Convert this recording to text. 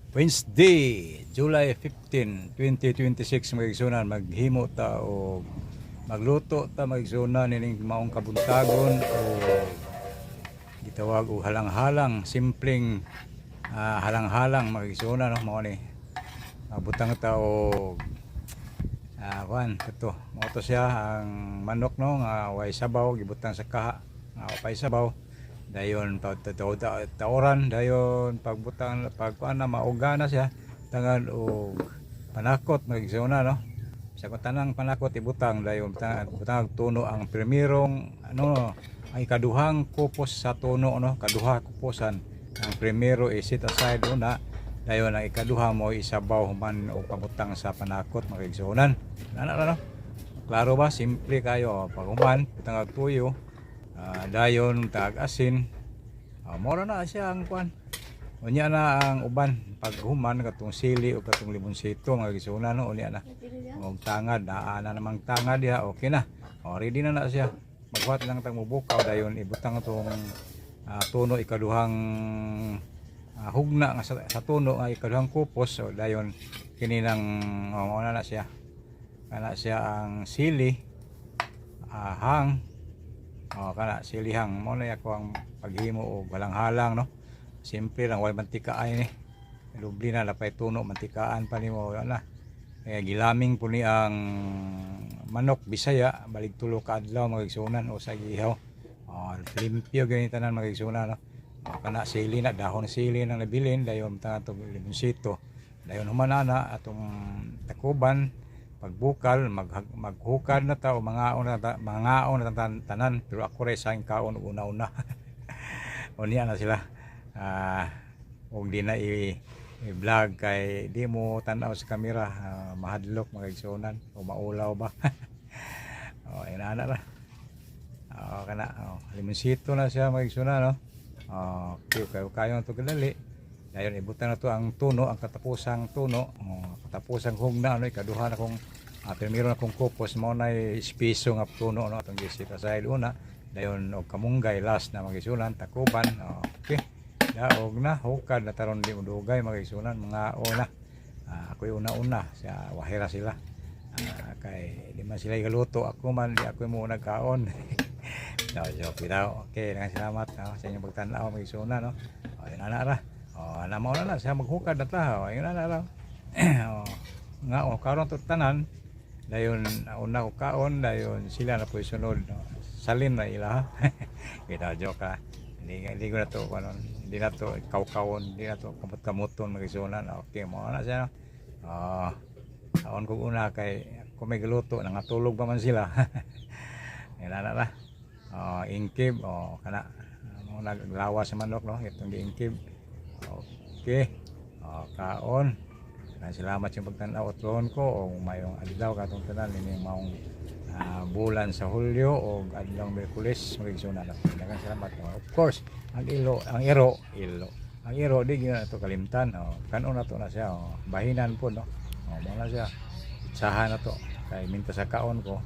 Wednesday, July 15, 2026, mga igsunan, maghimo ta o magluto ta, mga igsunan, ining maong kabuntagon o gitawag og halang-halang, simpleng halang-halang, mga igsunan, no? Mao ni butang ta og kuan kato, mao to siya ang manok, no, nga way sabaw, gibutang sa kaha nga way sabaw. Dayon taoran, dayon pagbutang, pag kuan na, mauga na siya, tangan og panakot, mga igsunan, no? Sa kung tanang panakot ibutang, dayon butang og tuno, ang primerong ano, ang ikaduhang kupos sa tuno, no? Kaduha kuposan. Ang primero i-set aside una, dayon ang ikaduha mo isabaw human o pabutang sa panakot, mga igsunan. Ana ra, no? Klaro ba? Simple kayo. Pag human, butang og tuyo, dayon tag asin. Mora na siya ang kuan. Unya na ang uban, pag human, katong sili o katong limonsito, mga igsunan, no? Unya na og tangad, naa na namang tangad diha, okay na. O, ready na na siya. Maghuwat lang tang mubukaw, dayon ibutang tong tuno, ikaduhang hugna nga sa tuno nga ikaduhang kupos. So dayon kini nang, oh, na na siya, kana siya ang sili hang, oh, kana silihang. Mo na ako ang paghimo og halang-halang, no? Simple lang, walay mantika ay ni lubli na lapay tuno, mantikaan pa nimo na. Kaya gilaming po ni ang manok Bisaya, balik 3 ka adlaw, mga igsunan, o sa gihaw. Oh, limpyo gani tanan, mga igsunan, no? Oh, kana sili na, dahon sili nang nabilin, dayon ta atong limonsito. Dayon human ana atong takuban, pagbukal maghukad na ta o mangaon na ta, mangaon na tanan, pero ako ray sa kaon og una-una. Unya na sila. Og di na i-vlog kay di mo tan-aw sa kamera, mahadlok, mga igsunan, o maulaw ba. Oh, inana ra. Oh, kana, oh, limonsito na siya, mga igsunan, no? Oh, kayo kayo kayo to kadali. Dayon ibutang na to ang tuno, ang katapusang tuno, oh, katapusang hugna, ano, ikaduha na kong primero na kong kupos, mao na espeso nga tuno, no, atong gi-set aside una. Dayon og kamunggay last na, mga igsunan, takuban. Oh, okay. Daog na, hukad na taron, di mo dugay, mga igsunan, mga una. Ako'y una-una, siya wahira sila. Kay di man sila igaluto, ako man di ako mo nagkaon. No, joke bitaw. Okay, daghang salamat, no, sa inyong pagtan-aw, mga igsunan, no. Oh, yun na ra. Oh, ana mao na na siya, maghukad na ta. Oh, yun na na ra. Oh, nga oh, karon to tanan. Dayon una ko kaon, dayon sila na po sunod. No. Salin na ila. Kita joke ha. Hindi ko na to ano, hindi na to kawkawon, hindi na to kamot-kamoton, mga igsunan. Okay, mao na siya. No? Ah, kaon ko una kay kung may galuto, nangatulog pa man sila. Yan na na. Oh, ingkib, oh, kana. Mo naglawa sa manok, no, itong giingkib. Okay. Oh, kaon. Maraming salamat yung pagtanaw utron ko o mayong adlaw katong tanan ini maong bulan sa Hulyo o adlaw Miyerkules, mga igsunan. Daghang salamat. Oh, of course, ang ilo, ang iro, ilo. Ang iro di gyud na to kalimtan. Oh, kanon na to na siya. Oh, bahinan po, no. Oh, mo na siya. Itsahan na to. Kay minta sa kaon ko.